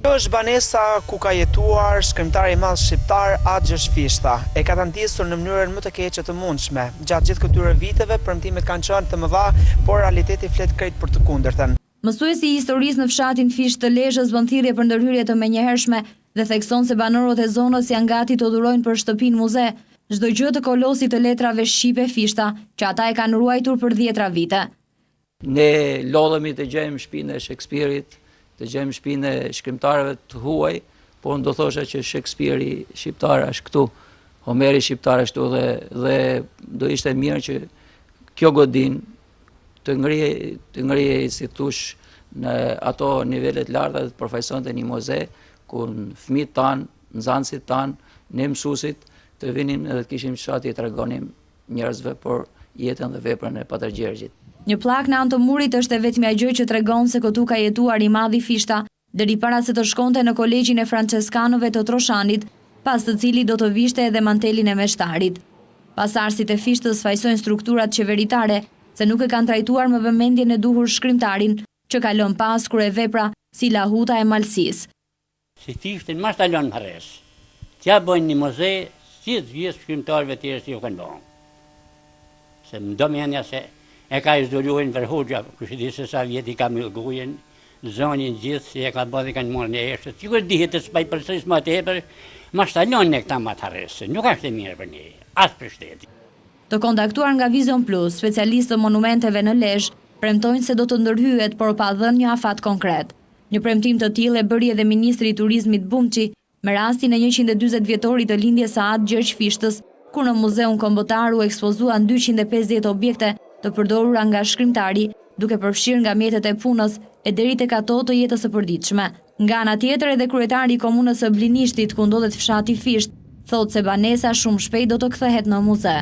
Kjo është banesa ku ka jetuar shkrimtari i madh shqiptar At Gjergj Fishta. E katandisur në mënyrën më të keqe të mundshme. Gjatë gjithë këtyre viteve, premtimet kanë qenë të mëdha, por realiteti flet krejt për të kundërtën. Mësuesi i historisë në fshatin Fishtë të Lezhës bën thirrje për ndërhyrje të menjëhershme dhe thekson se banorët e zonës janë gati të dhurojnë për shtëpinë muze çdo gjë të kolosit të letrave shqipe Fishta, që ata e kanë ruajtur për dhjetra vite. Ne lodhemi të gjejmë shpinë e Shekspirit, të gjejmë shpinë e shkrimtarëve të huaj, por unë do thosha që Shekspiri shqiptar është këtu, Homeri shqiptar është këtu dhe, dhe do ishte mirë që kjo godinë të ngrihej, të ngrihej si thush në ato nivele të larta dhe të përfaqësonte një muze ku fëmijët tanë, nxënësit tanë, ne mësuesit të vinim edhe të kishim çfarë t'i tregonim njerëzve për jetën dhe veprën e Patër Gjergjit. Një pllakë në anë të murit është e vetmja gjë që tregon se këtu ka jetuar i madhi Fishta, deri para se të shkonte në Kolegjin e Françeskanëve të Troshanit, pas të cilit do të vishte edhe mantelin e meshtarit. Pasardhësit e Fishtës fajësojnë strukturat qeveritare se nuk e kanë trajtuar me vëmendjen e duhur shkrimtarin, që ka lënë pas kryevepra si Lahuta e Malësisë. Si Fishtën mos ta lënë në harresë. T'ia bëjnë një muze si të gjithë shkrimtarëve tjerë si u kanë bë. Se më do mendja se e ka izolu Enver Hoxha, kush e di se sa vjet i ka myll gojën, zonin gjithë si e ka bë dhe kanë marrë në eshtë, sikur dihet të s'po i përsëris më tepër, mos ta lënë ne këta më të harresë, nuk është e mirë për ne, as për shtetin. Të kontaktuar nga Vizion Plus, specialistë të monumenteve në Lezhë, premtojnë se do të ndërhyhet, por pa dhënë një afat konkret. Një premtim të tillë e bëri edhe ministri i Turizmit Bumçi, me rastin e 140 vjetorit të lindjes së At Gjergj Fishtës, kur në Muzeun Kombëtar u ekspozuan 250 objekte të përdorura nga shkrimtari, duke përfshirë nga mjetet e punës e deri tek ato të jetës së përditshme. Nga ana tjetër edhe kryetari i komunës së Blinishtit, ku ndodhet fshati Fishtë, thotë se banesa shumë shpejt do të kthehet në muze.